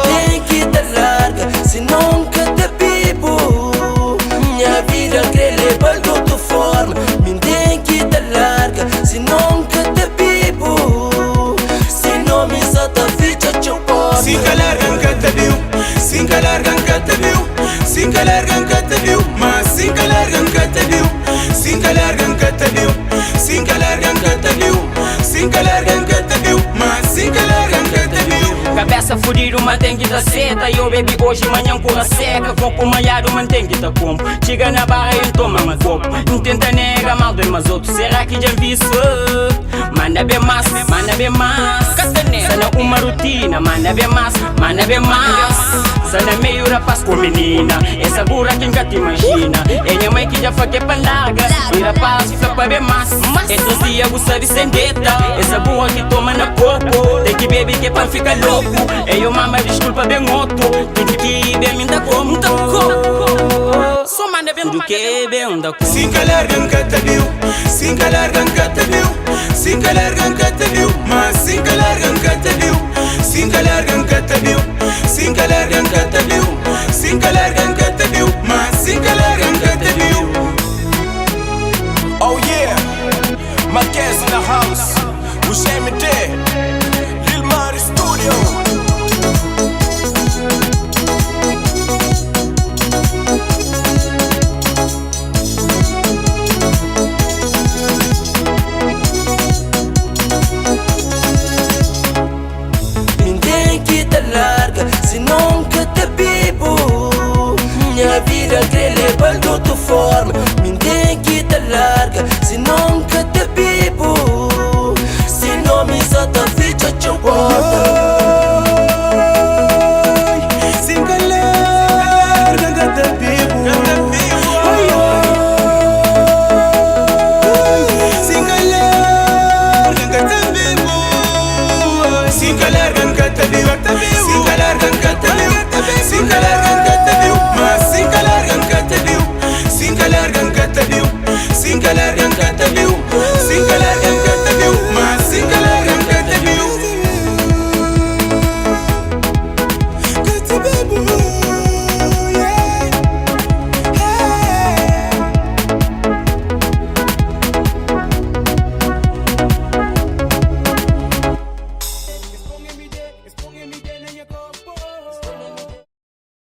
Tem ki ta larga, senão ka ta bibu. Minha vida kre leba de outra forma. Mim tem que ta larga, senão ka ta bibu. Senão me só ta ficha teu porta. Si N ka larga, N ka ta biu. Si N ka larga, N ka ta biu. Si N ka larga, N ka ta biu. Ma si N ka larga, N ka ta biu. Si N ka larga, N ka ta biu. Si N ka larga, N ka ta biu. Si N ka larga, N ka ta biu. Ma si N ka larga, N ka ta biu. Cabeça fudido, mas tem que tá seta. Eu bebi hoje, manhã cura seca. Corpo malhado, mantém que tá como. Chega na barra e toma um copo. Tenta nega mal, dói mas outro. Será que já vi isso? Manda bem mais, manda bem mais. Sana uma rotina, manda bem mais, manda bem mais. Sana meio rapaz com menina. Essa burra quem já te imagina. É minha mãe que já foi que é pra larga. E rapaz fica pra bem mais. Esses dias você sabe sem deta. Essa burra que toma na corpo. Tem que beber que é pra ficar louco. E eu mama desculpa bem outro. Tudo que bem me dá como. Só manda bem tudo que bem dá como. Si N ka larga, N ka ta biu. Si N ka larga, N ka ta biu. Si N ka larga, N ka ta biu. Ma si N ka larga, N ka ta biu. Si N ka larga, N ka ta biu. Si N ka larga, N ka ta biu. Si N ka larga, N ka ta biu. Ma si N ka larga, N ka ta biu. Oh yeah, Marquez in the house, o GMD.